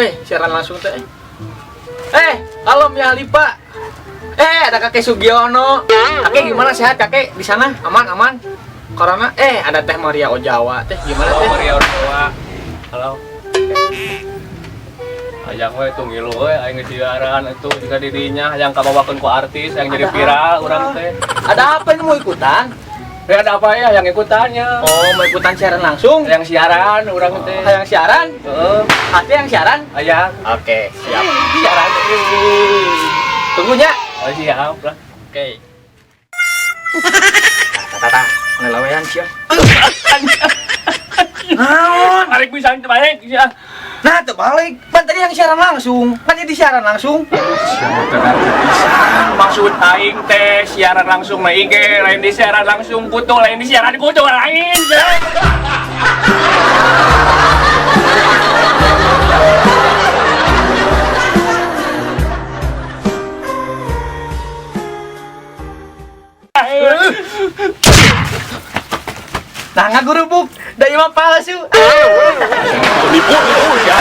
euy siaran langsung teh. Halo Mia Khalifa. Ada kakek Sugiono. Kakek gimana, sehat kakek di sana? Aman, aman. Corona. Ada Teh Maria Ozawa. Teh gimana Halo teh? Maria Ozawa. Halo. Ajak we tuh ngilu we aing geus siaran itu jika dirinya yang kabawakeun ku artis yang jadi Ada viral apa? urang teh. Ada apa ini mau ikutan? Ada apa ya yang ikutannya? Oh, mau ikutan siaran langsung? Yang siaran urang teh. Yang siaran? Heeh. Ada yang siaran? Aya. Oke, siap. Siaran. Tunggunya. Oh, siap lah. Oke. Tata, ngelawean sia. Naon? Tarik pisan balik ya. Nah, terbalik. Pan tadi yang siaran langsung. Kan ini siaran langsung. Maksud aing teh siaran langsung na IG, lain di siaran langsung kutu, lain di siaran kutu lain. Nah, ngagurubuk. Da imah palsu. Nipu itu ya.